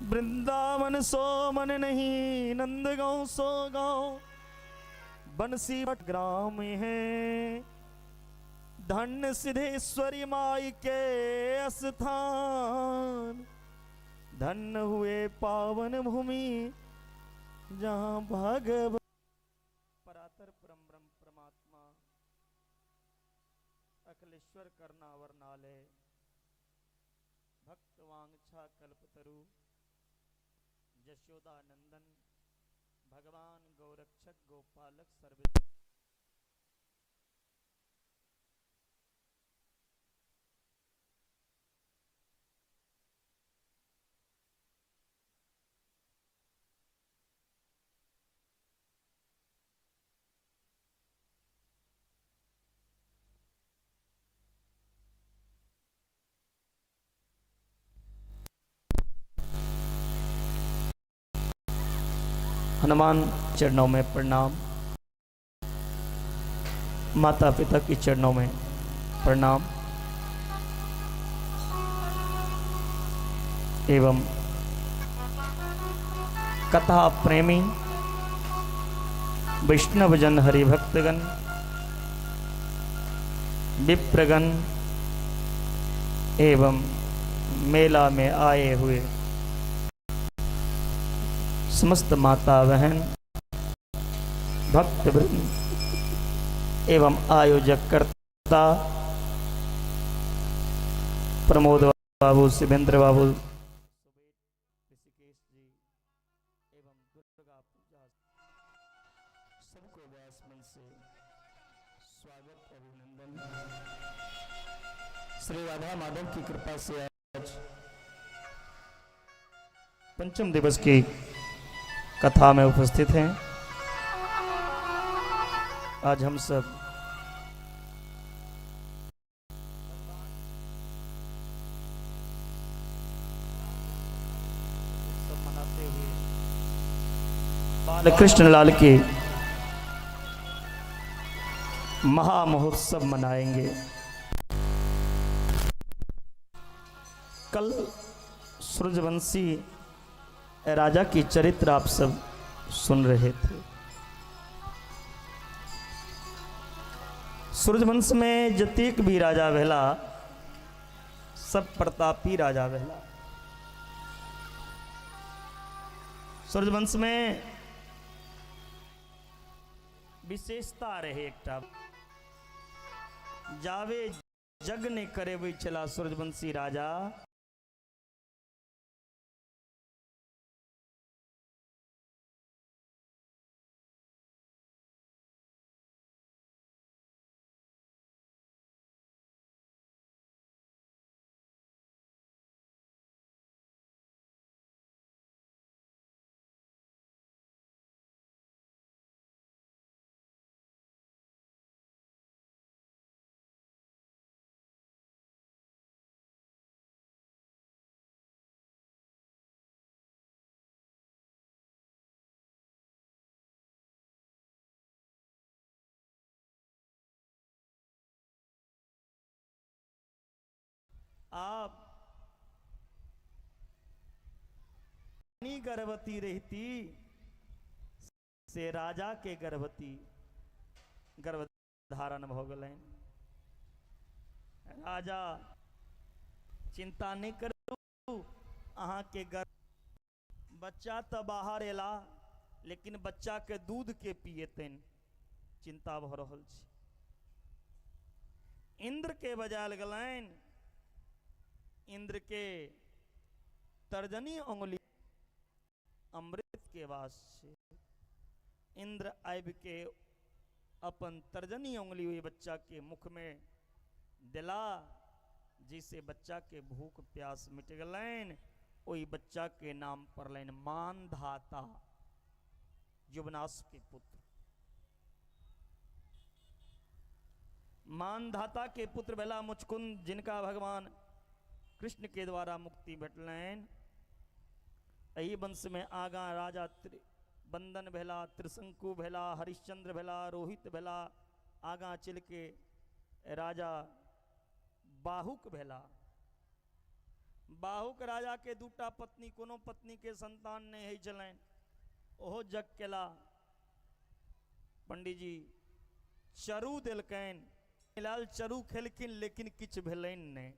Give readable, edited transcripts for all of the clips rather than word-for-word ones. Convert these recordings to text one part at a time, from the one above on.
वृंदावन सो मन नहीं, नंदगांव सो गांव, बंसी ग्राम है। धन सिद्धेश्वरी माई के स्थान, धन हुए पावन भूमि जहां भगव परातर परम ब्रह्म परमात्मा अखिलेश्वर करनावर नाले भक्त वांछा कल्पतरु जशोदा नंदन भगवान गौरक्षक गोपालक सर्व। हनुमान चरणों में प्रणाम, माता पिता के चरणों में प्रणाम एवं कथा प्रेमी वैष्णवजन हरिभक्तगण विप्रगण एवं मेला में आए हुए समस्त माता बहन भक्त वृंद एवं आयोजक कर्ता प्रमोद बाबू, शिवेंद्र बाबू, ऋषिकेश जी एवं दुर्गा पूजा सबको व्यास मंच से स्वागत अभिनंदन। श्री राधा माधव की कृपा से आज पंचम दिवस की कथा में उपस्थित हैं। आज हम सब उत्सव मनाते हुए बालकृष्ण लाल के महामहोत्सव मनाएंगे। कल सूर्यवंशी राजा की चरित्र आप सब सुन रहे थे। सूर्यवंश में जतेक भी राजा भेला सब प्रतापी राजा भेला। सूर्यवंश में विशेषता रहे एकटा, जावे जग ने करेबै छला सूर्यवंशी राजा, आप गर्भवती रहती से राजा के गर्भवती गर्भ धारण भ गेलनि। राजा चिंता नहीं करू, अहाँ के गर्भ बच्चा तो बाहर एला लेकिन बच्चा के दूध के पिएतनि, चिंता भ रहल छै। इंद्र के बजायल गेलनि, इंद्र के तर्जनी उंगली अमृत के वास छै। इंद्र आबि के अपन तर्जनी उंगली ओहि बच्चा के मुख में देला, जिसे बच्चा के भूख प्यास मिट गेलनि। ओहि बच्चा के नाम पड़लनि मानधाता, युवनाश के पुत्र। मानधाता के पुत्र भेला मुचकुंद, जिनका भगवान कृष्ण के द्वारा मुक्ति भेटलनि। एहि वंश में आगा राजा बंदन भेला, त्रिशंकु भेला, हरिश्चंद्र भेला, रोहित भेला, आगा चल के राजा बाहुक भेला। बाहुक राजा के दूटा पत्नी, कोनो पत्नी के संतान नहीं होइ छलनि, ओहो जग केला। पंडीजी चरू देलकनि, लाल चरू खेलखिन, लेकिन किछु भेलनि नहि।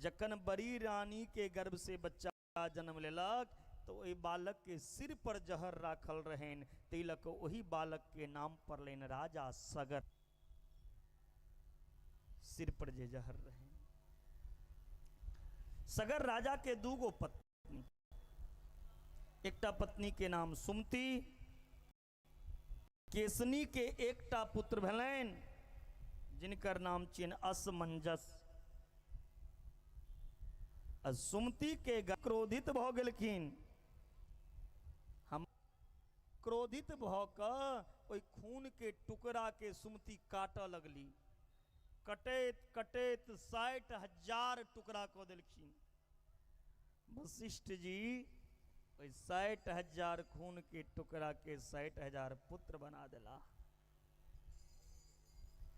जखन बड़ी रानी के गर्भ से बच्चा जन्म लेलक तो ओहि बालक के सिर पर जहर राखल रहनि, ताहि लऽ कऽ ओहि बालक के नाम पड़लनि राजा सगर। सिर पर जे जहर रहनि। सगर राजा के दूगो पत्नी, एकटा पत्नी के नाम सुमति, केसनी के एकटा पुत्र भेलनि जिनकर नाम छियनि असमंजस। आ सुमति के क्रोधित भऽ गेलखिन, हम क्रोधित भऽ कऽ ओहि खून के टुकड़ा के सुमति काटऽ लगली, कटैत कटैत 60,000 टुकड़ा कऽ देलखिन। वशिष्ठ जी ओहि 60,000 खून के टुकड़ा के 60,000 पुत्र बना देला।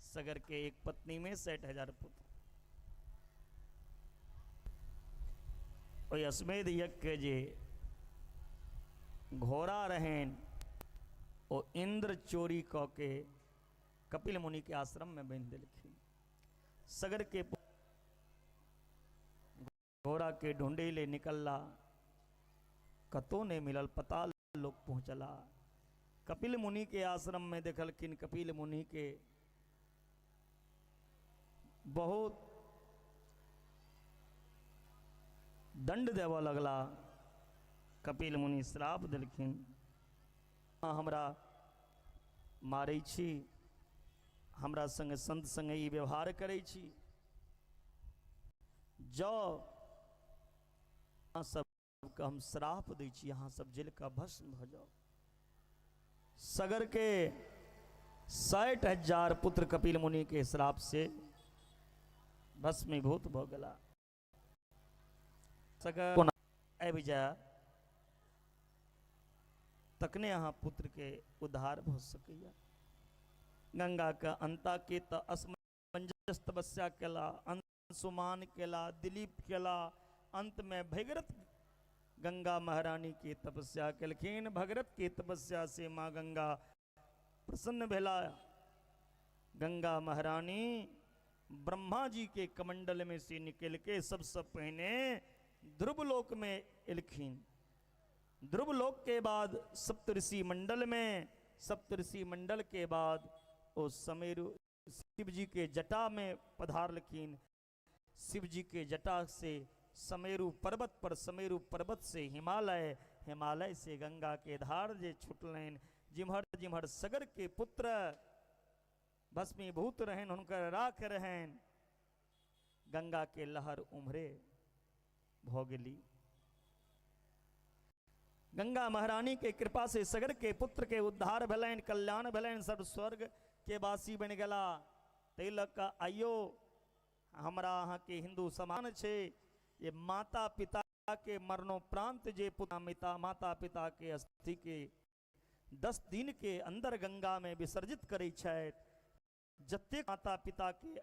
सगर के एक पत्नी में 60,000 पुत्र। ओहि अश्वमेध यज्ञ के जे घोड़ा रहन ओ इंद्र चोरी कऽ के कपिल मुनि के आश्रम में बांधि देलखिन। सगर के घोड़ा के ढूंढे ले निकलला, कतो नहीं मिलल, पताल लोग पहुंचला। कपिल मुनि के आश्रम में देखलखिन कपिल मुनि के बहुत दंड देवऽ लगला। कपिल मुनि श्राप देलखिन, हमरा मारै छी, हमरा संगे संत संगे ई व्यवहार करै छी, जँ अहाँ सबके हम श्राप दै छी, अहाँ सब जलि कऽ भस्म भऽ जाउ। सगर के 60,000 पुत्र कपिल मुनि के श्राप से भस्मीभूत भऽ गेला। सगर कोना आबि जाय तखने अहाँ पुत्र के उद्धार भऽ सकैया। गंगा के अंता के तऽ असमंजस तपस्या केला, अंशुमान केला, दिलीप केला, अंत में भगीरथ गंगा महारानी के तपस्या केलखिन। भगीरथ के तपस्या से माँ गंगा प्रसन्न भेला। गंगा महारानी ब्रह्मा जी के कमंडल में से निकल के सबसे पहले ध्रुवलोक में एलखिन। ध्रुवलोक के बाद सप्तऋषि मंडल में, सप्तऋषि मंडल के बाद ओ समेरु शिव जी के जटा में पधारलखिन। शिव जी के जटा से समेरु पर्वत पर, समेरु पर्वत से हिमालय, हिमालय से गंगा के धार जे छुटलनि, जिम्हर जिम्हर सगर के पुत्र भस्मीभूत रहन, हुनकर राख रहन, गंगा के लहर उम्हरे भऽ गेली। गंगा महारानी के कृपा से सगर के पुत्र के उद्धार भेलनि, कल्याण भेलनि, सब स्वर्ग के वासी बनि गेला। ताहि लऽ कऽ आइयो हमरा अहाँके हिंदू समान छै जे माता पिता के मरणोपरांत जे पुत्र माता पिता के अस्थि के 10 दिन के अंदर गंगा में विसर्जित करै छथि, जतेक माता पिता के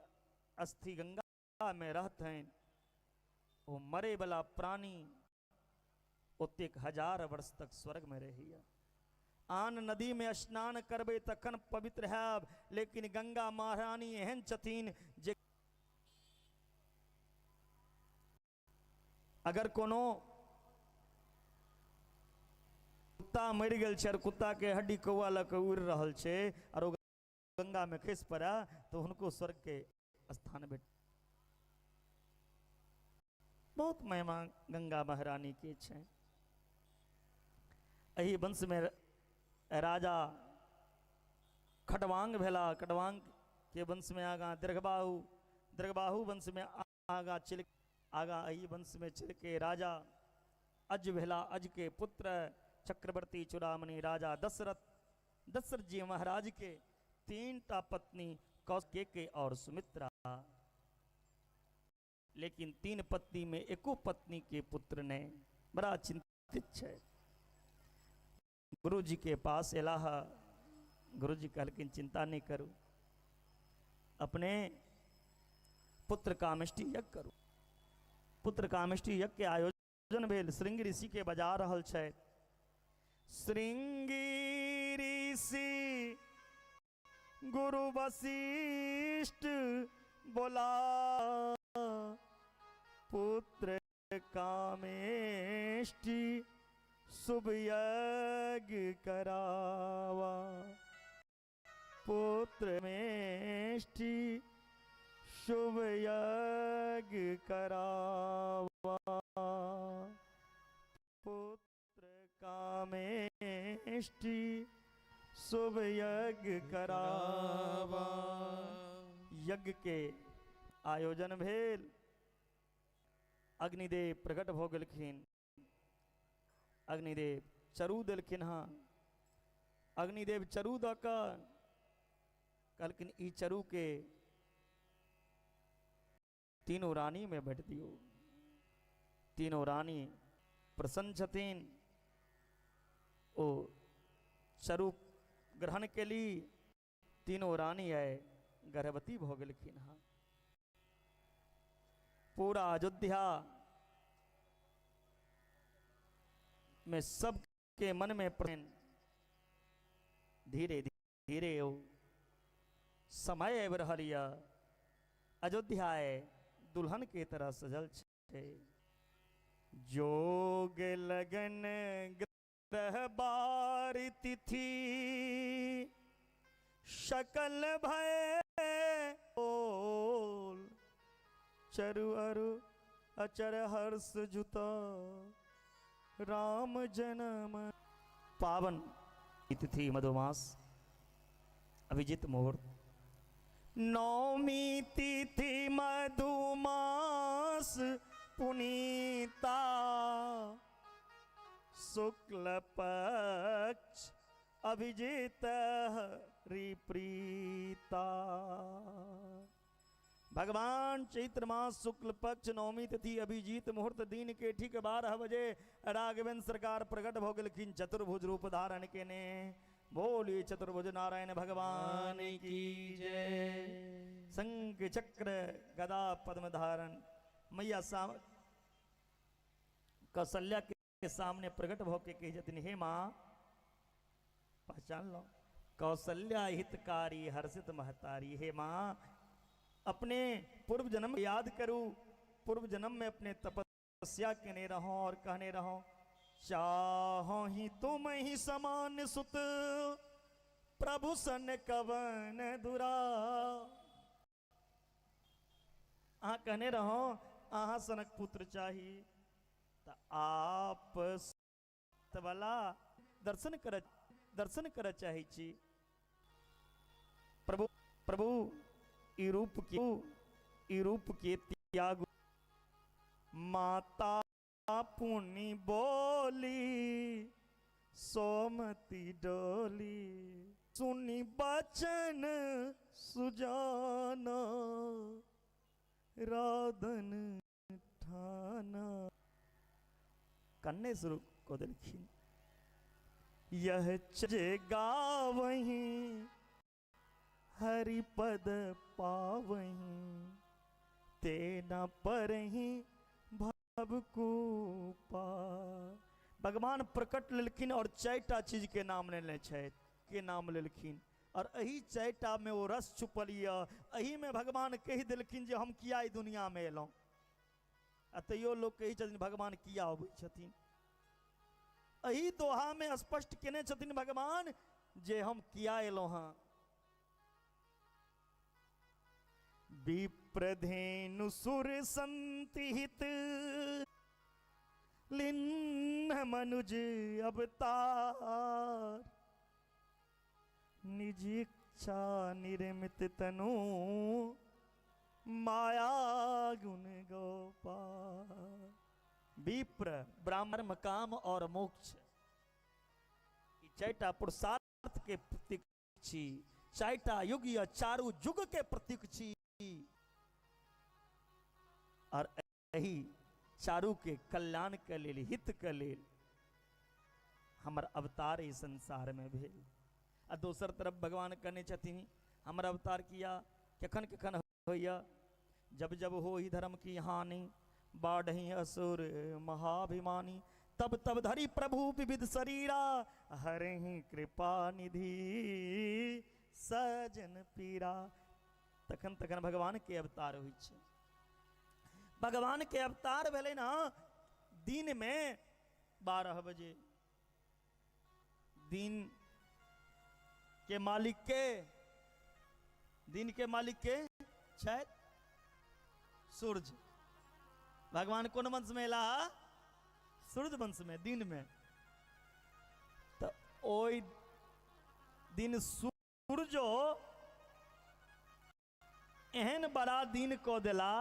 अस्थि गंगा में रहतनि ओ मरे वाला प्राणी ओतेक हजार वर्ष तक स्वर्ग में रहैया। आन नदी में स्नान करबै तखन पवित्र हैब, लेकिन गंगा महारानी एहन छथिन जे अगर कोनो कुत्ता मरि गेल छै और कुत्ता के हड्डी कौआ लऽ कऽ उड़ि रहल छै और ओ गंगा में खसि पड़ए तऽ हुनको स्वर्ग के स्थान भेट। बहुत महिमा गंगा महारानी के छै। एहि वंश में राजा खटवांग भेला। खटवांग के वंश में आगा दीर्घबाहु, दीर्घबाहु वंश में आगा चल, आगा एहि वंश में चल के राजा अज भेला। अज के पुत्र चक्रवर्ती चूड़ामणि राजा दशरथ। दशरथ जी महाराज के 3 टा पत्नी कौशिक के और सुमित्रा, लेकिन 3 पत्नी में एको पत्नी के पुत्र ने। बड़ा चिंतित छै। गुरु जी के पास एलाह। गुरु जी कहलखिन चिंता नहीं करू, अपने पुत्र कामेष्टि यज्ञ करू। पुत्र कामेष्टि यज्ञ के आयोजन भेल। श्रृंग ऋषि के बजा रहल छथि। श्रृंगी ऋषि गुरु वशिष्ठ बोला, पुत्र कामेष्टि शुभ यज्ञ करावा, पुत्र मेष्टि शुभ यज्ञ करावा, पुत्र कामेष्टि शुभ यज्ञ करावा। यज्ञ के आयोजन भेल। अग्निदेव प्रकट भऽ गेलखिन। अग्निदेव चरू देलखिन हँ। अग्निदेव चरू दऽ कऽ कहलखिन ई चरू के तीनों रानी में बांटि दियौ। तीनों रानी प्रसन्न छथिन। ओ चरू ग्रहण केली। तीनों रानी आए गर्भवती भऽ गेलखिन हँ। पूरा अयोध्या में सबके मन में प्रेम धीरे धीरे ओ समय आबि रहल यऽ। अयोध्या दुल्हन के तरह सजल छै। जोग लगन ग्रह बार तिथि शकल भय बोल, चरु अरु अचर हर्ष जुता राम जन्म। पावन तिथि मधुमास अभिजित मुहूर्त नौमी तिथि मधुमास पुनीता, शुक्ल पक्ष अभिजित हरिप्रीता। भगवान चैत्र मास शुक्ल पक्ष नवमी तिथि अभिजीत मुहूर्त दिन के ठीक 12 बजे राघवेंद्र सरकार प्रकट भ गेलखिन चतुर्भुज रूप धारण केने। बोलिए चतुर्भुज नारायण भगवान की जय। शंख चक्र गदा पद्म धारण मैया कौशल्या के सामने प्रकट भ के कही जतिन, हे माँ पहचान लो कौशल्या हितकारी हर्षित महतारी। हे माँ अपने पूर्व जन्म याद करू, पूर्व जन्म में अपने तपस्या केने रहो और कहने रहो, चाहो ही तुम ही समान सुत प्रभु सन कवन दुरा। अहाँ कहने रहो अहाँ सनक पुत्र चाही, त आप वाला दर्शन कर दर्शन कर चाहै छी। प्रभु प्रभु ई रूप के ई रूप के त्याग। माता पुनि बोली सोमती डोली, सुनी बचन सुजाना राधन ठाना। कन्ने शुरू कऽ देलखिन। यह जे गावही हरिपद पावही, ते न परही भव कूपा। भगवान प्रकट लेलखिन और चारिटा चीज के नाम लेने छथि, के नाम लेलखिन और एही चारिटा में ओ रस छुपल यऽ। एही में भगवान कहि देलखिन जे हम किया ई दुनिया में एलहुँ। आ तैयो लोक कहै छथिन भगवान किया अबै छथिन। एही दोहा में स्पष्ट केने छथिन भगवान जे हम किया एलहुँ हँ। विप्रधेनु सुर संतिहित लिन्न मनुज अवतार, निज इच्छा निर्मित तनु माया गुण गोपाल। विप्र ब्राह्मण काम और मोक्ष, ई चारिटा पुरुषार्थ के प्रतीक छी, चारिटा युग या चारू युग के प्रतीक छी और एही चारू के कल्याण के लेल, हित के लेल हमर अवतार ई संसार में भेल। आ दोसर तरफ भगवान कहने छथिन हमर अवतार किया केखन केखन होइया, जब जब हो ही धर्म की हानि बाढ़ी असुर महाभिमानी, तब तब धरि प्रभु विविध शरीरा, हरहि कृपा निधि सजन पीरा। तखन तखन भगवान के अवतार होइ छै। भगवान के अवतार भेलै ना दिन में 12 बजे। दिन के मालिक के, दिन के मालिक के छथि सूर्य। भगवान कोन वंश में एला? सूर्य वंश में, दिन में। तो ओहि दिन सूर्यो एहन बड़ा दिन कऽ देला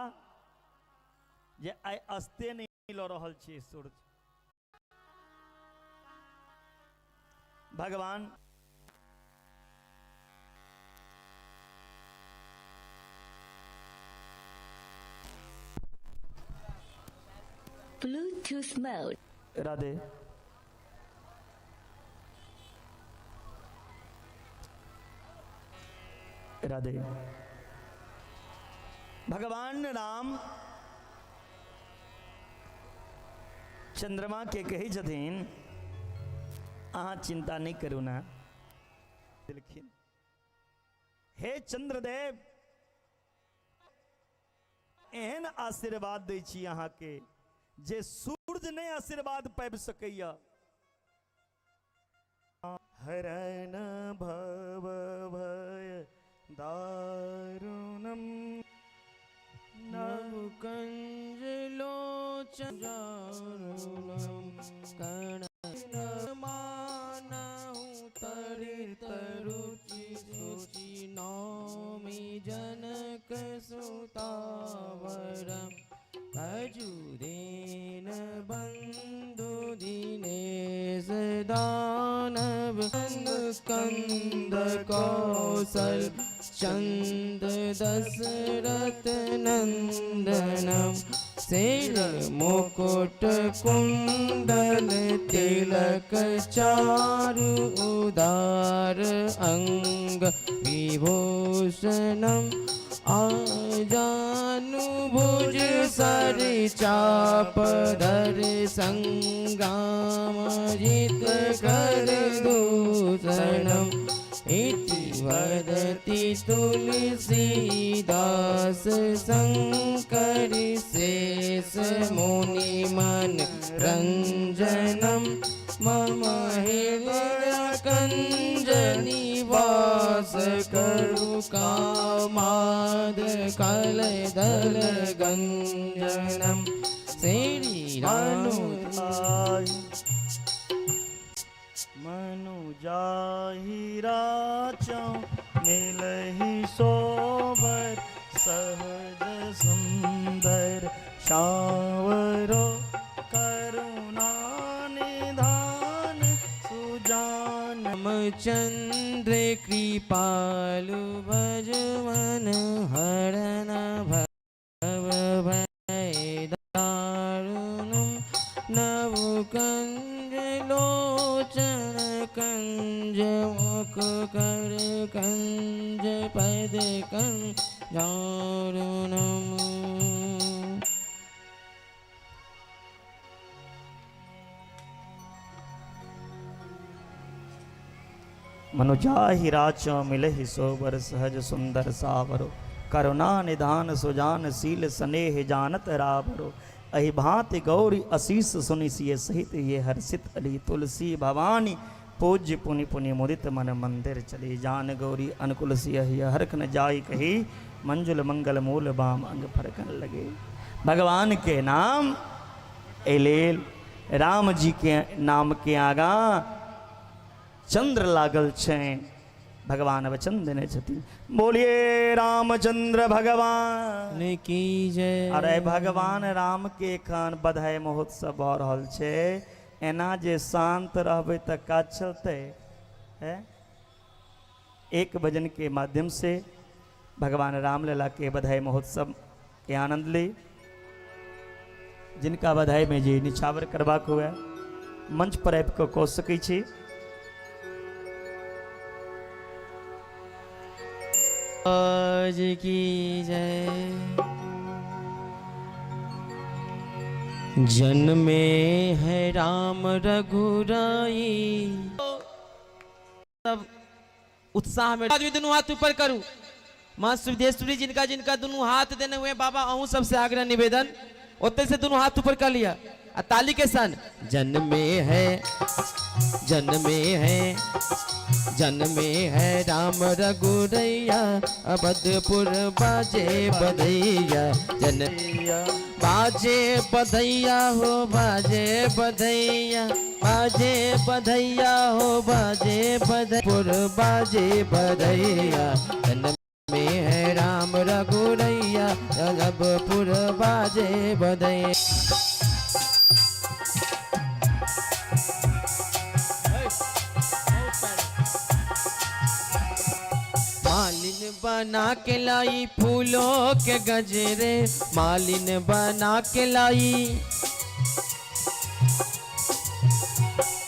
जे आइ अस्ते नहि लऽ रहल छी सूर्य। भगवान Bluetooth mode. Radhe. Radhe. भगवान राम चंद्रमा के कहै छथिन अहाँ चिंता नहीं करू ना। देलखिन हे चंद्रदेव, एहन आशीर्वाद दै छी अहाँके जे सूर्य नहीं आशीर्वाद पाबि सकैया। हरण भव भय दारुणम नवकंज लोचन दारुणम कण मानहु तरित रुचि सुचि नौमि जनक सुतावरम अजुदेन बंधु दिनेश दानव स्कंद कौशल चंद दशरथ नंदनम सिर मुकुट कुंडल तिलक चारु उदार अंग विभूषणम आजानुभुज सर चाप धर संग्राम जित कर दूषणम इति वदति तुलसीदास शंकर शेष मुनि मन रंजनम मम हृदय कंज निवास करु कामाद कल दल गंजनम श्री रानु मनु जाहि राचौ मिलहि सोबर सहज सुंदर शावरो करुणा निधान सुजान। रामचंद्र कृपालु भजवन हरण भव भय दारुणम नवकंज लोचन कंज मुख कर कंज पद कंज दारुणम। मनुजाहि राचो मिलहि सोबर सहज सुंदर सावरो करुणा निधान सुजान शील स्नेह जानत रावरो। अहि भांति गौरी अशीष सुनि सिय सहित ये हर्षित अली तुलसी भवानी पूज्य पुनि पुनि मुदित मन मंदिर चली। जान गौरी अनुकुल सिय हिय हरख न जाई कही मंजुल मंगल मूल बाम अंग फरकन लगे। भगवान के नाम एलेल राम जी के नाम के आगा चंद्र लागल छैन। भगवान वचन देने छथिन। बोलिए रामचंद्र भगवान की जय। अरे भगवान राम के एखन बधाई महोत्सव भऽ रहल छै, एना जे शांत रहबै तऽ काज चलतै है। एक भजन के माध्यम से भगवान रामलला के बधाई महोत्सव के आनंद ली। जिनका बधाई में जे निछावर करबाक हुए मंच पर आबि कऽ कऽ सकै छी। आज की जय। जन्मे है राम रघुराई। सब उत्साह में आदमी दुनू हाथ ऊपर करू। माँ सुदेश्वरी जिनका जिनका दुनू हाथ देने हुए बाबा अहूँ सबसे आग्रह निवेदन ओते से दुनू हाथ ऊपर कर लिया आ ताली के संग जन्मे है, जन्मे है, जन्मे है राम रघुरैया, अवधपुर बाजे बधैया। जन बाजे बधैया हो बाजे बधैया, बाजे बधैया हो बाजे बधपुर बाजे बधैया। जन्मे है राम रघुरैया, अवधपुर बाजे बधैया। मालिन बना के लाई फूलों के गजरे, मालिन बना के लाई,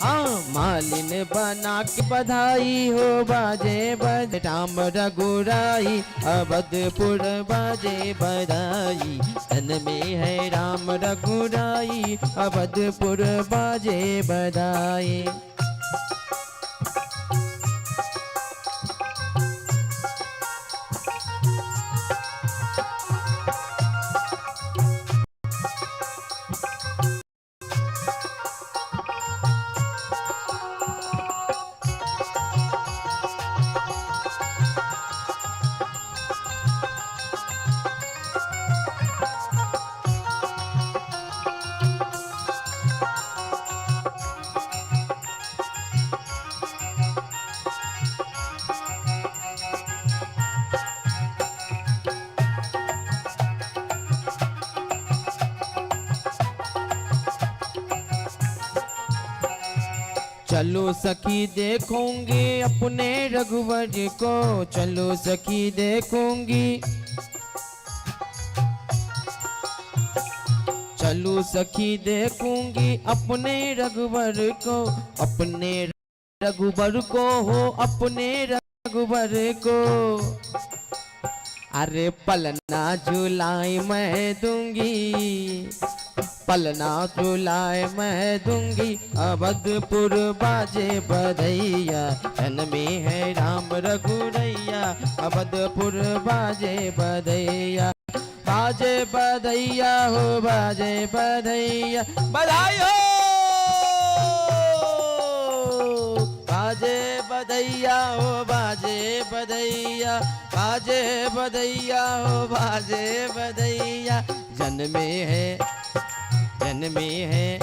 हाँ मालिन बना के बधाई हो बाजे बध राम रघुराई, अवधपुर बाजे बधाई। धन में है राम रघुराई, अवधपुर बाजे बधाई। चलो सखी देखूंगी अपने रघुवर को, चलो सखी देखूंगी, चलो सखी देखूंगी अपने रघुवर को, अपने रघुवर को हो अपने रघुवर को। अरे पलना झुलाई मैं दूंगी, पलना झुलाए मैं दूंगी, अवधपुर बाजे बधैया। जन्मे है राम रघुरैया, अवधपुर बाजे बधैया। बाजे बधैया हो बाजे बधैया, बधाई हो बाजे बधैया हो बाजे बधैया, बाजे बधैया हो बाजे बधैया। जन्मे है, जन्मे है,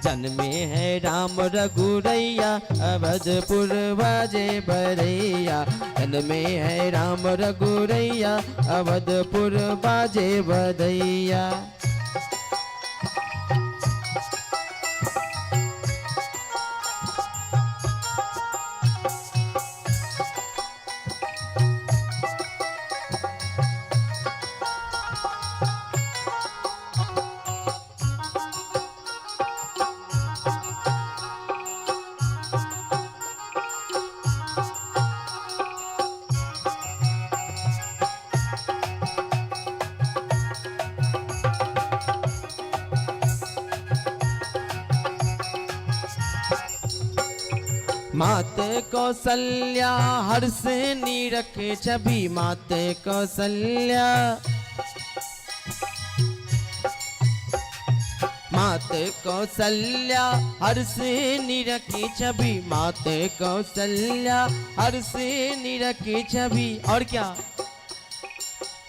जन्मे है राम रघुरैया, अवधपुर बाजे बधैया। जन्मे है राम रघुरैया, अवधपुर बाजे बधैया। मात कौशल्या हर्ष निरख छवि, मात कौशल्या, मात कौशल्या हर्ष निरखी छवि, मात कौशल्या हर्ष निरखी छवि। और क्या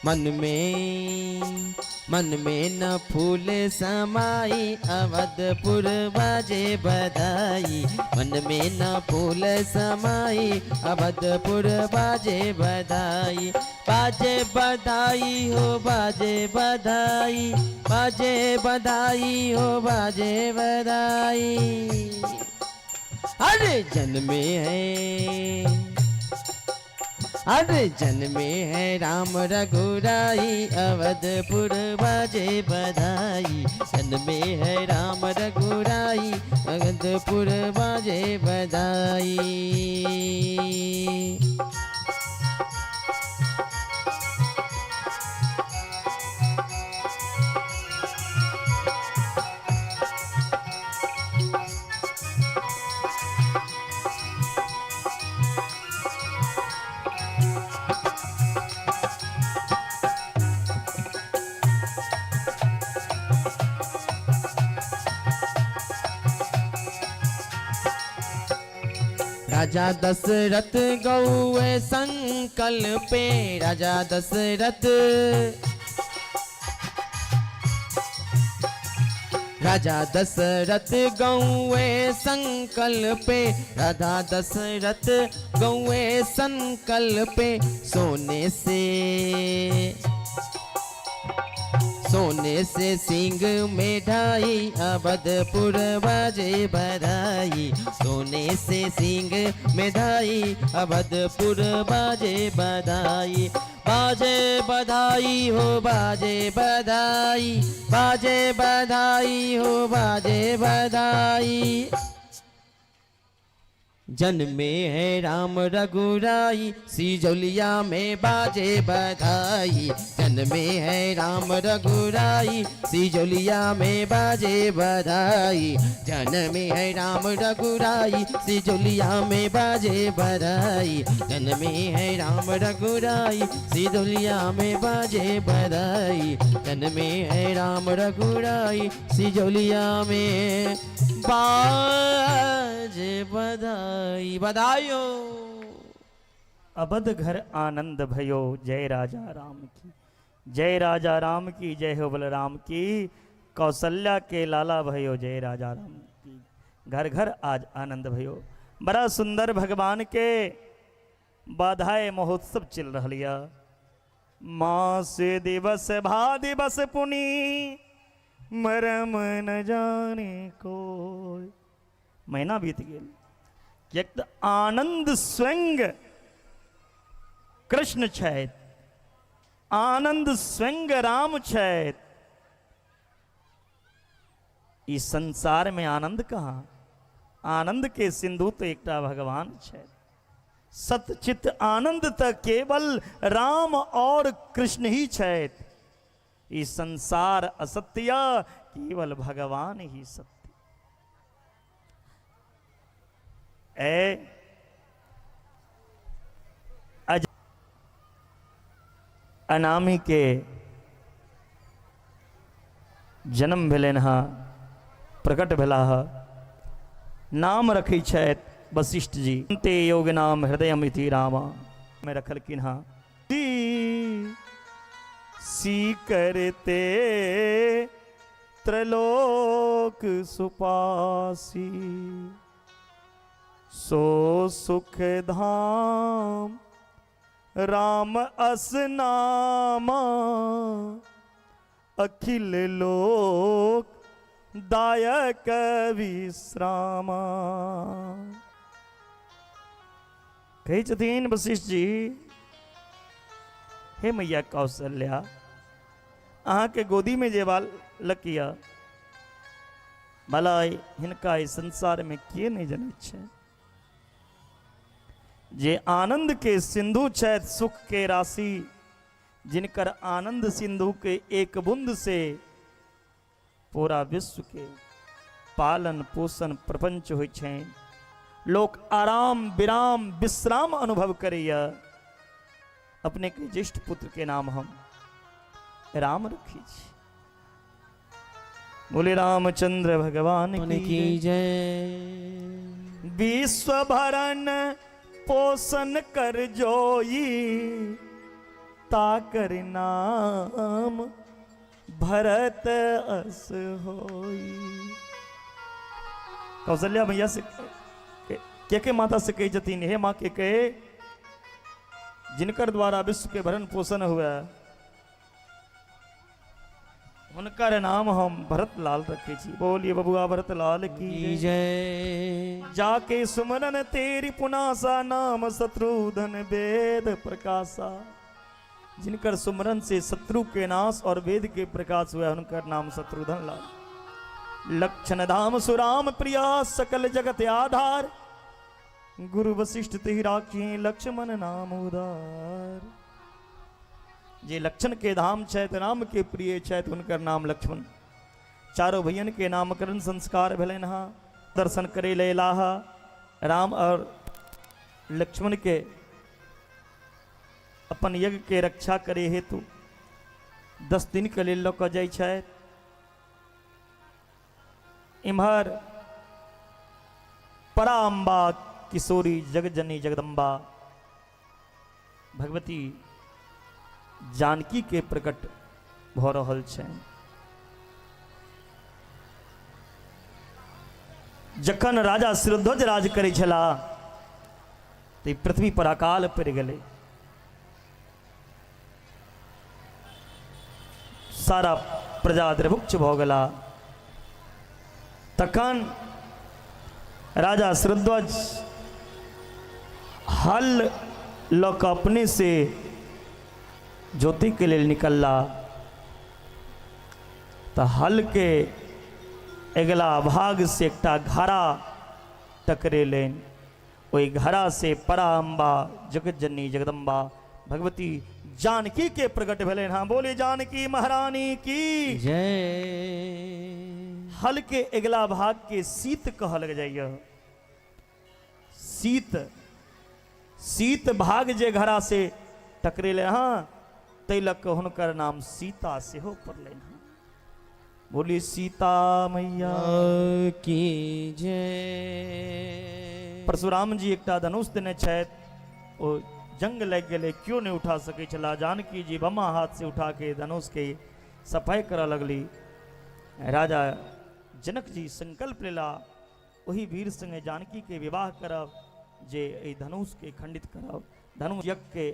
मन में, मन में न फूल समाई, अवधपुर बाजे बधाई। मन में न फूल समाई, अवधपुर बाजे बधाई। बाजे बधाई हो बाजे बधाई, बाजे बधाई हो बाजे बधाई। अरे जन्मे है, अरे जन्मे है राम रघुराई, अवधपुर बाजे बधाई। जन्मे है राम रघुराई, अवधपुर बाजे बधाई। राजा दशरथ गौए संकल्पे, राजा दशरथ, राजा दशरथ गौए संकल्पे, राधा दशरथ गौए संकल्पे, सोने से, सोने से सिंह में ढाई, अवधपुर बाजे बधाई। सोने से सिंह में ढाई, अवधपुर बाजे बधाई। बाजे बधाई हो बाजे बधाई, बाजे बधाई हो बाजे बधाई। जन्मे है राम रघुराई, सिजौलिया में बाजे बधाई। जन्मे है राम रघुराई, सिजौलिया में बाजे बधाई। जन्मे है राम रघुराई, सिजौलिया में बाजे बधाई। जन्मे है राम रघुराई, सिजौलिया में बाजे बधाई। जन्मे है राम रघुराई, सिजौलिया में बाजे बधाई। बधाई हो। अवध घर आनंद भयो, जय राजा राम की जय, राजा राम की जय हो, बलराम की, कौशल्या के लाला भयो, जय राजा राम की। घर घर आज आनंद भयो। बड़ा सुंदर भगवान के बाधाए महोत्सव चल रहा यऽ। मास दिवस भा दिवस पुनि मरम न जाने कोई। महीना बीत गेल, किएक तऽ आनंद स्वयं कृष्ण छथि, आनंद स्वयं राम छथि। ई संसार में आनंद कहाँ? आनंद के सिंधु तो एकटा भगवान छथि। सतचित आनंद तऽ केवल राम और कृष्ण ही छथि। ई संसार असत्य, केवल भगवान ही सत्य। ए अज अनामी के जन्म भेलनि हँ, प्रकट भेला हँ, नाम रखै छथि वशिष्ठ जी ते योग नाम हृदय इति रामा में रखलखिन हँ। सी करते त्रलोक सुपासी, सो सुख धाम राम अस नामा, अखिल लोक दायक विश्रामा। कहै छथिन वशिष्ठ जी, हे मैया कौशल्या, अहाँके गोदीमे जे बालक यऽ भला हिनका एहि संसारमे के नहि जनै छै? जे आनंद के सिंधु छथि, सुख के राशि, जिनकर आनंद सिंधु के एक बूंद से पूरा विश्व के पालन पोषण प्रपंच होइ छनि, लोक आराम विराम विश्राम अनुभव करैया, अपने के ज्येष्ठ पुत्र के नाम हम राम रखी छी। बोले रामचंद्र भगवान की जय। विश्व भरण पोषण कर जोई, ताकर नाम भरत अस होई। कौशल्या भैया से के के माता से कहै छथिन, हे माँ के कहे, जिनकर द्वारा विश्व के भरण पोषण हुए हुनकर नाम हम भरत लाल रखे छी। बोलिए बबुआ भरत लाल की जय। जाके सुमरन तेरी पुनासा, नाम शत्रुधन वेद प्रकाशा। जिनकर सुमरन से शत्रु के नाश और वेद के प्रकाश हुआ, उनकर नाम शत्रुधन लाल। लक्षण धाम सुराम प्रिया, सकल जगत आधार, गुरु वशिष्ठ तिहि राखी, लक्ष्मण नाम उदार। जे लक्षण के धाम छथि, राम के प्रिय छथि, हुनकर नाम लक्ष्मण। चारो भैयन के नामकरण संस्कार भेलनि हँ। दर्शन करे ले अयलाह राम और लक्ष्मण के अपन यज्ञ के रक्षा करे हेतु 10 दिन के लेल लऽ कऽ जाइ छथि। इम्हर पराम्बा किशोरी जगजनी जगदम्बा भगवती जानकी के प्रकट भऽ रहल छनि। जखन राजा शिरध्वज राज करै छलाह तऽ पृथ्वी पर अकाल पड़ि गेलै। सारा प्रजा द्रभुक्ष भऽ गेला। तखन राजा शिरध्वज हल लऽ कऽ अपने से ज्योतिके लेल निकलला, तऽ हलके अगिला भाग से एकटा घड़ा टकरेलनि। ओहि घड़ा से परा अम्बा जगतजननी जगदम्बा भगवती जानकी के प्रकट भेलनि। हाँ बोली जानकी महारानी की जय। हल के अगिला भाग के शीत कहल जाइए। शीत शीत भाग जे घड़ा से टकरेले हाँ ताहि लऽ कऽ हुनकर नाम सीता सेहो पड़लनि हँ। बोली सीता मैया की जय। परशुराम जी एकटा धनुष देने छथि, ओ जंग लागि गेलै, केओ नहि उठा सकै छला। जानकी जी बमा हाथ से उठा के धनुष के सफाई करऽ लगली। राजा जनक जी संकल्प लेला ओहि वीर संगे जानकी के विवाह करब जे एहि धनुष के खंडित करब। धनुष यज्ञ के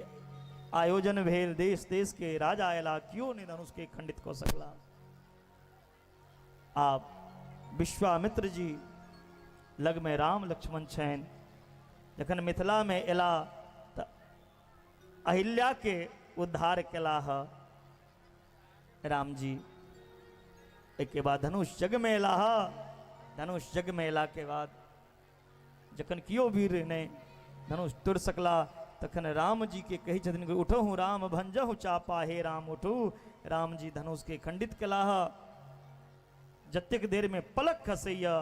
आयोजन भेल, देश देश के राजा अयला, केओ नहि धनुष के खंडित कऽ सकला। आब विश्वामित्र जी लग में राम लक्ष्मण छनि। जखन मिथिला में एला तऽ अहिल्या के उद्धार केलाह राम जी। एहिके बाद धनुष जग में एलाह। धनुष जग में एला के बाद जखन केओ वीर नहि धनुष तोड़ि सकला, तखन राम जी के कहै छथिन कि उठहु राम भंजहु चापा, हे राम उठू। राम जी धनुष के खंडित केलाह। जतेक देर में पलक खसैया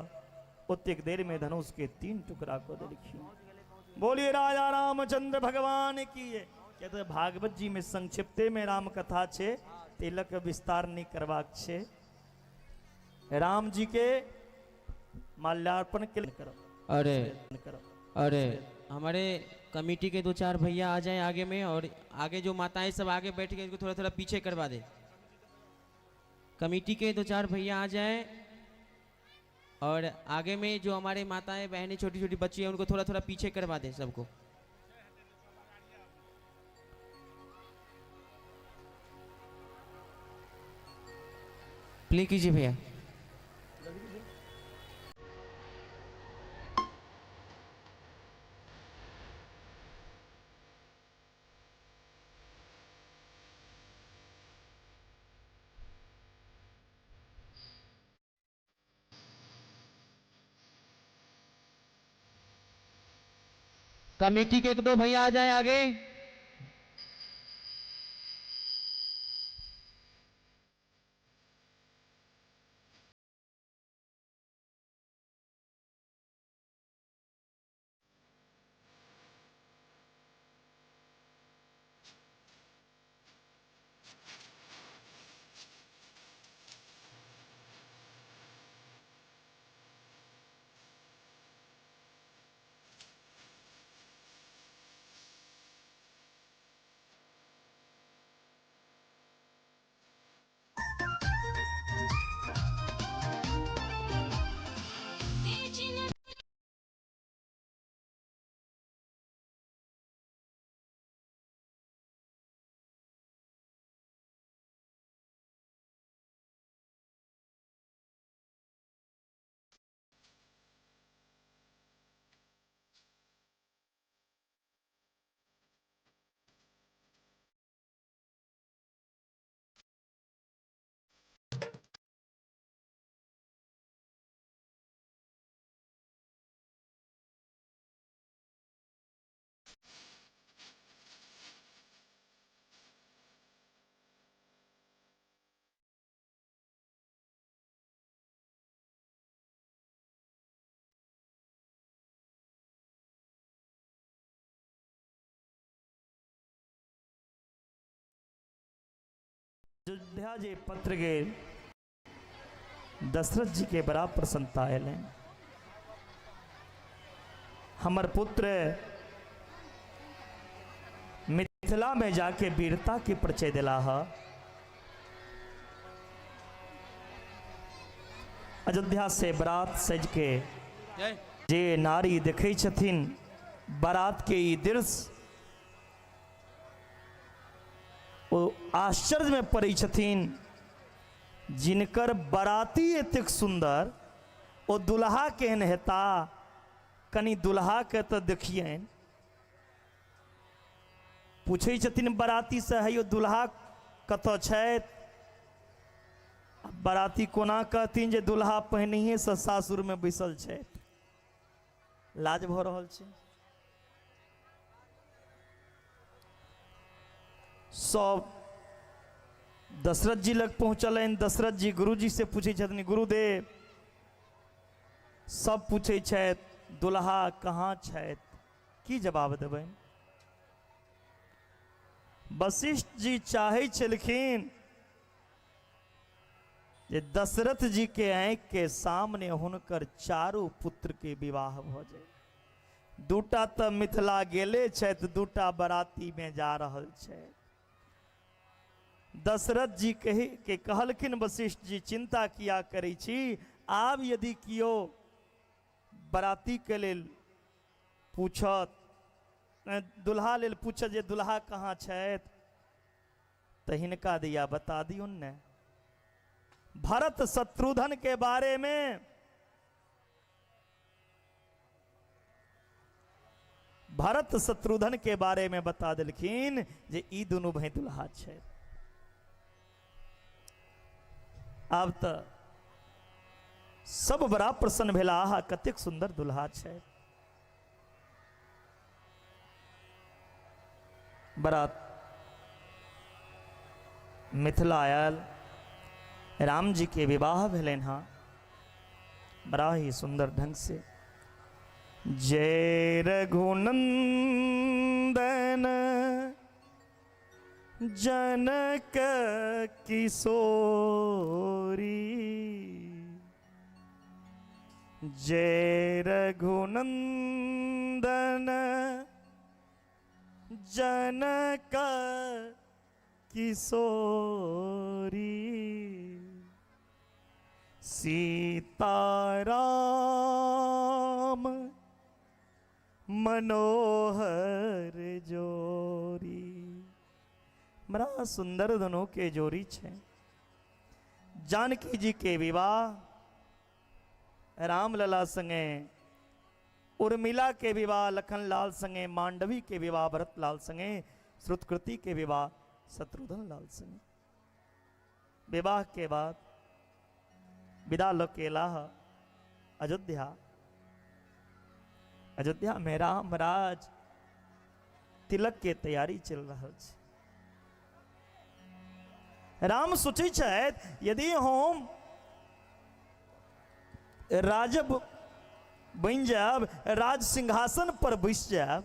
ओतेक देर में धनुष के 3 टुकड़ा कऽ देलखिन। बोलिए राजा रामचंद्र भगवान की। किया तऽ भागवत जी में संक्षिप्ते में राम कथा छै, तिलक विस्तार नहीं करबाक छै। राम जी के माल्यार्पण के लिए करब। अरे करब। अरे हमारे कमेटी के 2-4 भैया आ जाएं आगे में, और आगे जो माताएं सब आगे बैठ गए इनको थोड़ा थोड़ा पीछे करवा दे। कमेटी के 2-4 भैया आ जाएं, और आगे में जो हमारे माताएं बहनें छोटी छोटी बच्ची हैं उनको थोड़ा थोड़ा पीछे करवा दे सबको। प्ले कीजिए भैया। कमेटी के 1-2 भैया आ जाए आगे। अयोध्या जे पत्र गेल, दशरथ जी के बड़ा प्रसन्नता एलनि। हमर पुत्र मिथिला में जाके वीरता के परिचय दिला है। अयोध्या से बारात सज के जे नारी देखै छथिन बारात के ई दृश्य, ओ आश्चर्य में पड़ै छथिन। जिनकर बाराती एतेक सुंदर, ओ दुल्हा केहन हेता, कनि दुल्हा के तो देखियनि। पूछै छथिन बाराती से, हे यौ दुल्हा कतऽ छथि? बाराती कोना कहथिन जे दुल्हा पहिनहिए से सासुर में बैसल छथि, लाज भऽ रहल छै। सब दशरथ जी लग पहुँचलनि। दशरथ जी गुरुजी से पूछै छथिन, गुरुदेव, सब पूछै छथि दुल्हा कहाँ छथि, की जवाब देबनि? वशिष्ठ जी चाहै छलखिन जे दशरथ जी के आँखि के सामने हुनकर चारू पुत्र के विवाह भऽ जाय। दूटा तऽ मिथिला गेले छथि, दूटा बराती में जा रहल छै। दशरथ जी कहि के कहलखिन वशिष्ठ जी, चिंता किया करै छी, आब यदि कियो बराती के लेल पूछत, दुल्हा लेल पूछत जे दुल्हा कहाँ छथि, तऽ हिनका दिया बता दियौन ने। भरत शत्रुघ्न के बारे में भरत शत्रुघ्न के बारे में बता देलखिन जे ई दुनू भाई दुल्हा छै। आब तऽ सब बड़ा प्रसन्न भेला, आहा कतेक सुंदर दुल्हा छै। बरात मिथिला आयल, राम जी के विवाह भेलनि हँ बड़ा ही सुंदर ढंग से। जय रघुनंदन जनक किशोरी, जय रघुनंदन जनक किशोरी, सीताराम मनोहर जोरी। बड़ा सुंदर दोनों के जोड़ी छे। जानकी जी के विवाह रामलला संगे, उर्मिला के विवाह लखनलाल संगे, मांडवी के विवाह भरतलाल संगे, श्रुतकृति के विवाह शत्रुघ्न लाल संगे। विवाह के बाद विदा लोकेला अयोध्या। अयोध्या में राम राज तिलक के तैयारी चल रहा है। राम सोचै छथि यदि हम राजब बनि जायब, राज सिंहासन पर बैस जायब,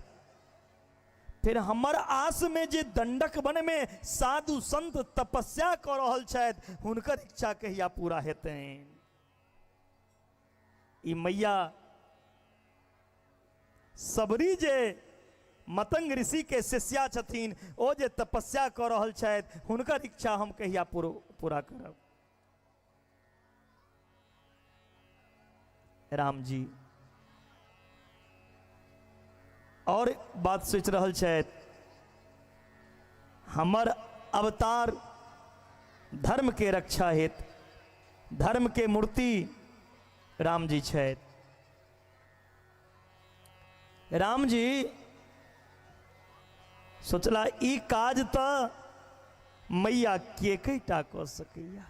फिर हमर आस में जे दंडक वन में साधु संत तपस्या कऽ रहल छथि हुनकर इच्छा कहिया पूरा हेतनि। ई मैया सबरी जे मतंग ऋषि के शिष्या छथिन ओ जे तपस्या कऽ रहल छथि हुनकर इच्छा हम कहिया पूरा करब। राम जी और बात सोच रहल छथि, हमर अवतार धर्म के रक्षा हेतु, धर्म के मूर्ति राम जी छथि। राम जी सोचला ई काज तऽ मैया केकैटा कऽ सकैया,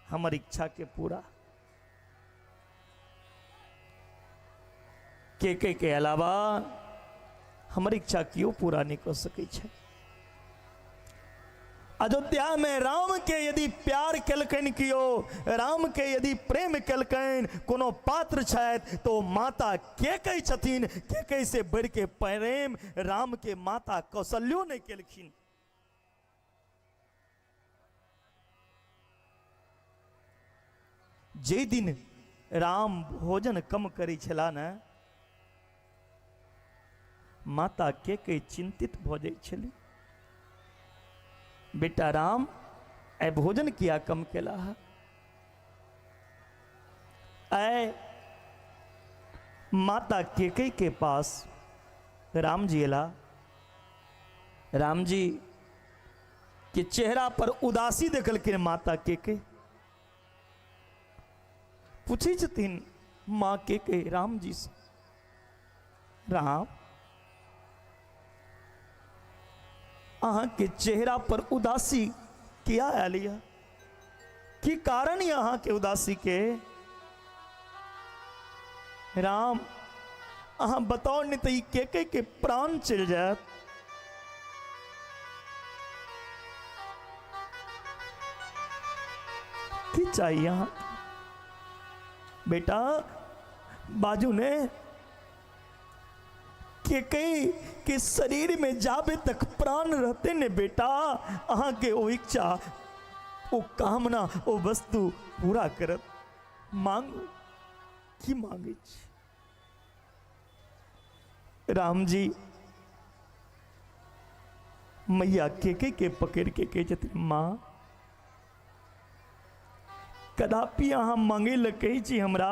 हमर इच्छा के पूरा केके के अलावा हमर इच्छा केओ पूरा नहीं कऽ सकै छै। अयोध्या में राम के यदि प्यार केलकनि कियो, राम के यदि प्रेम केलकनि कोनो पात्र छथि तो माता केकई छथिन, केकई से बढ़ के प्रेम राम के माता कौशल्यो नहीं केलखिन। जे दिन राम भोजन कम करै छला ने, माता के चिंतित भऽ जाइ छली। बेटा राम आइ भोजन किया कम केला है? आइ माता केकई के पास राम जी एला। राम जी के चेहरा पर उदासी देखलखिन माता केकई। पूछै छथिन माँ केकई राम जी से, राम अहाँ के चेहरा पर उदासी किया आयल यऽ? की कारण यऽ अहाँ के उदासी के? राम अहाँ बताउ नहीं तऽ ई केकई के प्राण चलि जायत। की चाहिए अहाँ बेटा? बाजू ने केकई के शरीर में जाबे तक प्राण रहते ने बेटा, अहाँ के ओ इच्छा ओ कामना ओ वस्तु पूरा करत। मांगू, की मांगे छी? राम जी मैया केकई के पकड़ के कहै छथिन, माँ कदापि अहाँ मांगे लए कहै छी हमरा,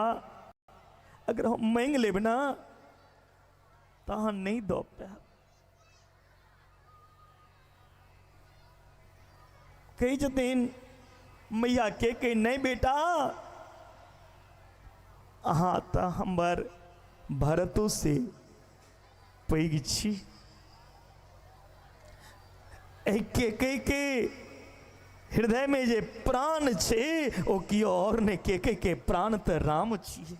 अगर हम मांगि लेब ना तऽ अहाँ नहि दऽ पायब। कहै छथिन मैया केकई, नहि बेटा अहाँ तऽ हमर भरतो से पैघ छी। एहि केकई के हृदय में जे प्राण छै ओ कियो और नहि, केकई के प्राण तऽ राम छियै।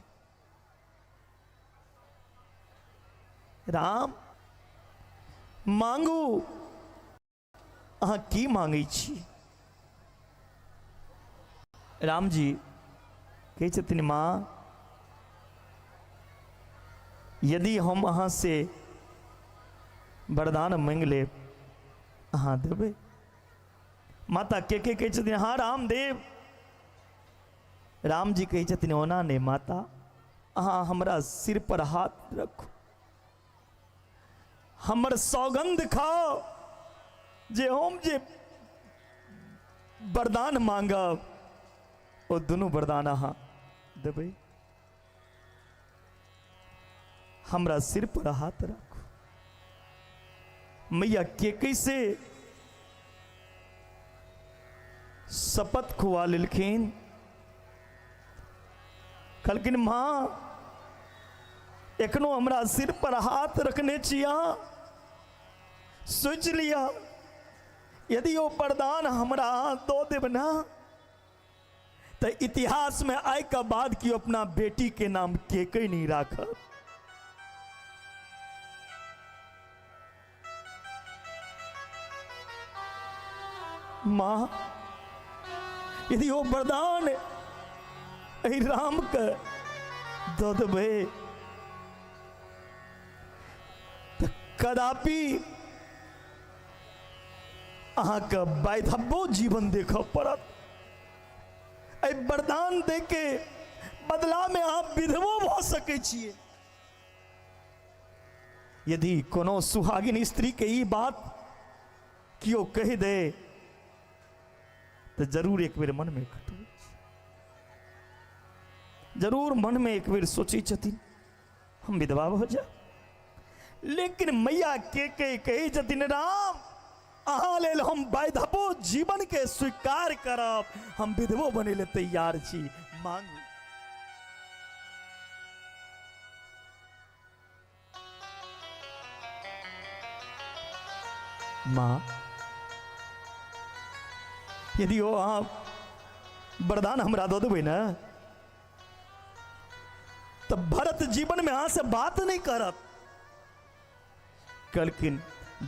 राम मांगू, अहाँ की मांगै छी? राम जी कहै छथिन, माँ यदि हम अहाँ से वरदान मांगि लेब अहाँ देबै? माता के के कहै छथिन, हाँ रामदेव। राम जी कहै छथिन, ओना नहि माता, अहाँ हमरा सिर पर हाथ रखू, हमर सौगंध खाओ जे हम जे वरदान मांगब ओ दुनू वरदान अहाँ देबै। हमरा सिर पर हाथ राखू। मैया केकई से शपथ खुआ लेलखिन। कहलखिन, माँ एखनो हमरा सिर पर हाथ रखने छी अहाँ, सोचि लिअ यदि ओ वरदान हमरा अहाँ दऽ देब ना तऽ इतिहास में आइ के बाद केओ अपना बेटी के नाम केकई नहीं राखत। माँ यदि ओ वरदान एहि राम के दऽ देबै तऽ कदापि अहाँके वैधव्यो जीवन देखऽ पड़त। एहि वरदान दे के बदलामे अहाँ विधवो भऽ सकै छियै। यदि कोनो सुहागिन स्त्री के ई बात केओ कहि दे तऽ जरूर एक बेर मनमे खटबै, जरूर मनमे एक बेर सोचै छथिन हम विधवा भऽ जायब। लेकिन मैया के के कहै छथिन, राम अहाँ लेल हम वैधवो जीवन के स्वीकार करब, हम विधवो बनै लए तैयार छी, मांगू। माँ यदि ओ अहाँ वरदान हमरा दऽ देबै ने तऽ भरत जीवन में अहाँ से बात नहीं करत। कहलखिन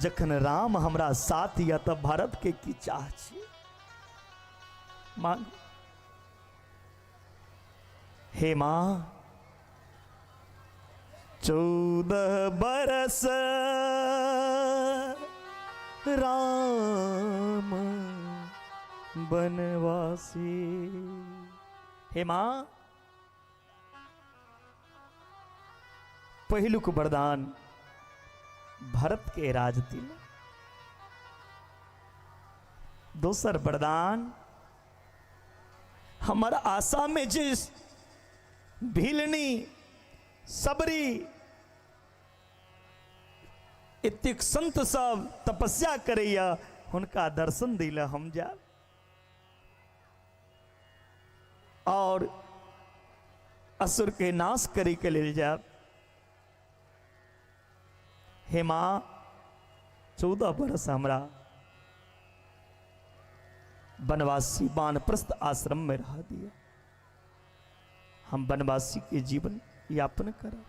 जखन राम हमरा साथ यऽ तऽ भरत के की चाह छी? मांग। हे माँ 14 बरस राम बनवासी। हे माँ पहिलुक वरदान भरत के राज दिल। दोसर वरदान, हमर आशा में जिस भीलनी सबरी एतेक संत सब तपस्या करैया, हुनका दर्शन दिला हम जायब। और असुर के नाश करे के लेल जायब। हे माँ, 14 बरस हमरा वनवासी वानप्रस्थ आश्रम में रह दिया, हम वनवासी के जीवन यापन करब।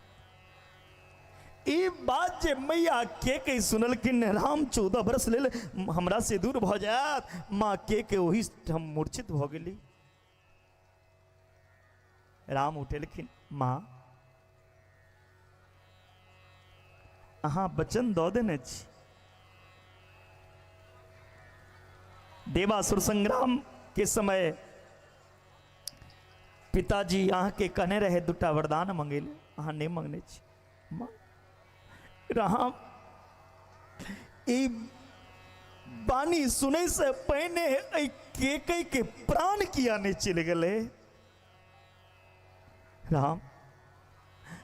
ई बात जे मैया के के सुनलखिन, राम 14 बरस लेल हमरा से दूर भऽ जायत, माँ के के ओही हम मूर्छित भऽ गेली। राम उठेलखिन, माँ अहाँ वचन दऽ देने छी, देवासुर संग्राम के समय पिताजी अहाँके कहने रहे दूटा वरदान मंगेले, अहाँ नहीं मंगने छी। माँ राम ई बानी सुनै से पहिने एहि केकई के प्राण किया नहीं चलि गेलै। राम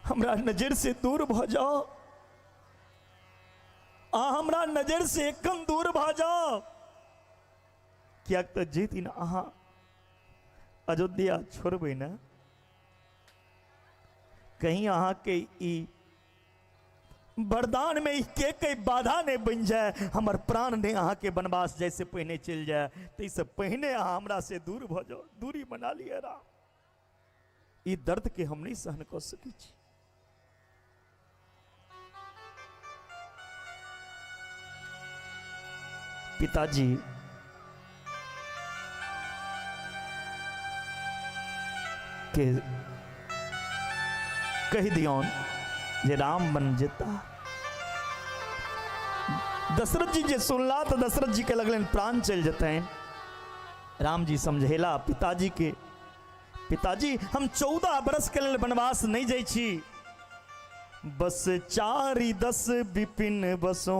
हमरा नजर से दूर भऽ जाओ, आ हमरा नजर से एखन दूर भऽ जाओ, किएक तऽ जे दिन अहाँ अयोध्या छोड़बै ने, कहीं अहाँके ई वरदान में के के बाधा नहीं बन जाए, हमर प्राण नहीं अहाँके वनवास जैसे पहिने चलि जाए, ताहिसँ पहिने अहाँ हमरा से दूर भऽ जाओ, दूरी बना लिअ राम। ई दर्द के हम नहीं सहन कऽ सकै छी। पिताजी के कहि दियौन जे राम बन जेता। दशरथ जी जे सुनला तऽ दशरथ जी के लगलनि प्राण चलि जेतनि। राम जी समझेला पिताजी के, पिताजी हम 14 बरस के लेल वनवास नहीं जाइ छी, बस 4 10 विपिन बसो।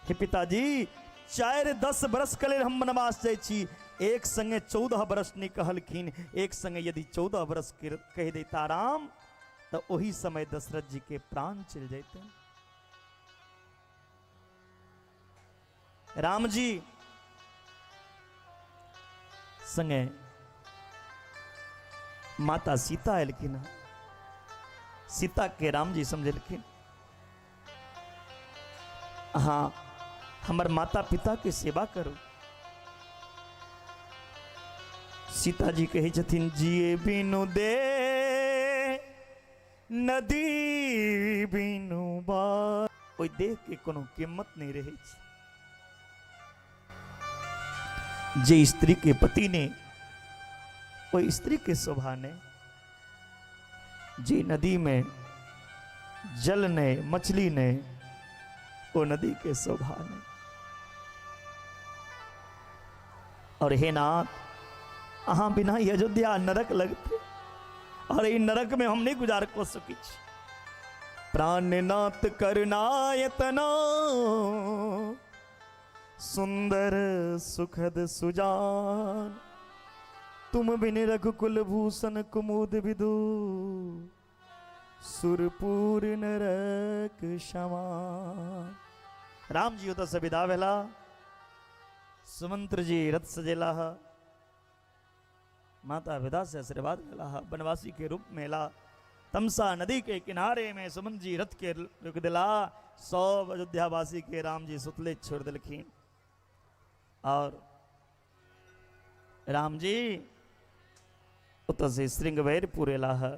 हे पिताजी, 4 10 बरस के लेल हम वनवास जाइ छी। एक संगे 14 बरस नहीं कहलखिन, एक संगे यदि 14 बरस कहि देता राम तो ओही समय दशरथ जी के प्राण चलि जैते। राम जी संगे माता सीता एलखिन, सीता के राम जी समझेलखिन, हाँ हमर माता पिता के सेवा करू। सीता जी कहै छथिन, जिए बिनु दे नदी बिनु बा, ओहि देह के कोनो कीमत नहीं रहै छै। जे स्त्री के पति ने ओहि स्त्री के शोभा ने, जे नदी में जल ने मछली ने ओ नदी के शोभा ने। और हे नाथ, अहाँ बिना ई अयोध्या नरक लगते, और ई नरक में हम नहीं गुजार को सकी छी। प्राणनाथ करुणायतना सुंदर सुखद सुजान, तुम बिन रघुकुल भूषण कुमुद विदु, सुरपुर नरक समान। राम जी ओतऽ से विदा भेला, सुमंत्र जी रथ सजेला, माता पिता से आशीर्वाद लेला, वनवासी के रूप में ला। तमसा नदी के किनारे में सुमंत जी रथ के रुक दिला, सब अयोध्यावासी के राम जी सुतले छोड़ दिलखिन। और राम जी ओतऽ से श्रृंगवेरपुर एला है।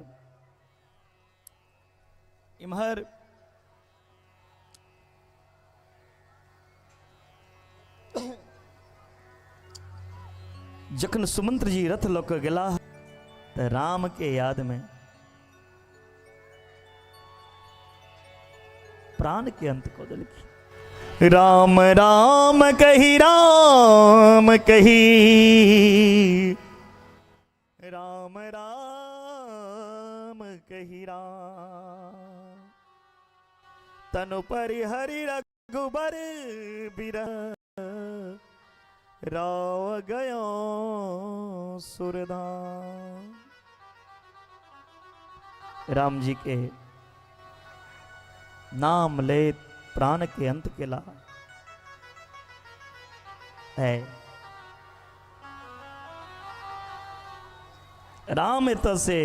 इम्हर जखन सुमंत्र जी रथ लऽ कऽ गेलाह तऽ राम के याद में प्राण के अंत कऽ देलखिन। राम राम कही राम कही, राम राम कही राम। तनु परिहरि रघुबर बिरह राव गयो सुरधाम। राम जी के नाम ले प्राण के अंत केला है। राम एतऽ से